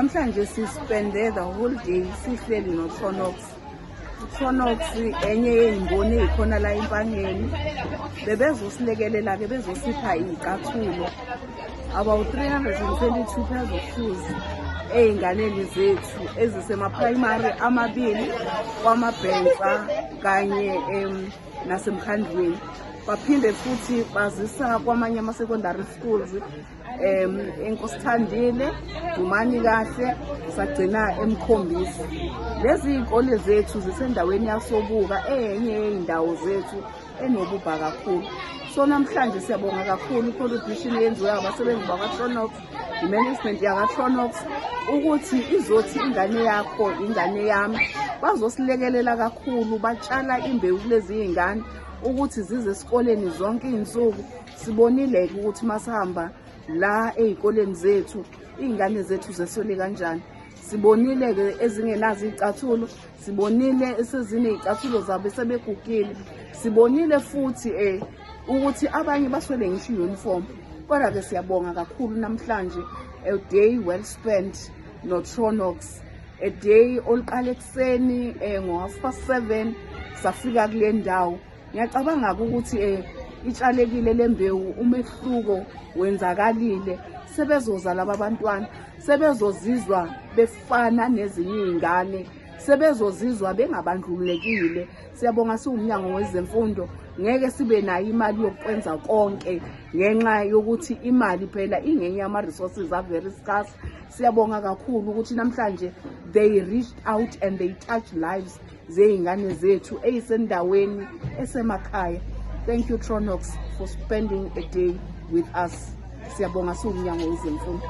Namhlanje si-spende the whole day sihleli no-Tronox. UTronox enye yey'mboni ey'khona la eMpangeni. Bebezosilekelela-ke, bezosipha iy'cathulo, about 322 pairs of shoes ey'nganeni zethu ezisema-primary amabili kwaMabhensa kanye naseMkhandlwini. Baphinde futhi bazisa kwamanye ama-secondary schools, eNkosithandile, Dumani kahle, sagcina eMkhombisi. Lezi iy'kole zethu zisendaweni yaSobuka, enye yey'ndawo zethu enobubha kakhulu. So namhlanje siyabonga kakhulu i-contribution eyenziwe abasebenzi bakwa-Tronox, i-management yaka-Tronox, ukuthi izothi ingane yakho ingane yami. Bazosilekelela kakhulu, batshala imbewu kulezi iy'ngane ukuthi zize esikoleni zonke iy'nsuku. Sibonile-ke ukuthi masihamba la ey'koleni zethu, iy'ngane zethu zeswele kanjani. Sibonile-ke ezingenazo iy'cathulo, sibonile eseziney'cathulo zabo esebegugile, sibonile futhi ukuthi abanye baswele ngisho i-uniform. Kodwa-ke siyabonga kakhulu namhlanje, a day well spent no-Tronox, a day oluqala ekuseni ngo-7:30 safika kule ndawo. Ngiyacabanga ukuthi itshalekile lembewu, umehluko wenzakalile. Sebezoza laba bantwana, sebezozizwa befana nezinye iy'ngane, sebezozizwa bengabandlululekile. Siyabonga siwumnyango wezemfundo. Ngeke sibe nayo imali yokwenza konke ngenxa yokuthi imali phela ingenye yama-resources are very scarce. Siyabonga kakhulu ukuthi namhlanje they reached out and they touched lives zey'ngane zethu eyisendaweni esemakhaya. Thank you, Tronox, for spending a day with us. Siyabonga siwumnyango wezemfundo.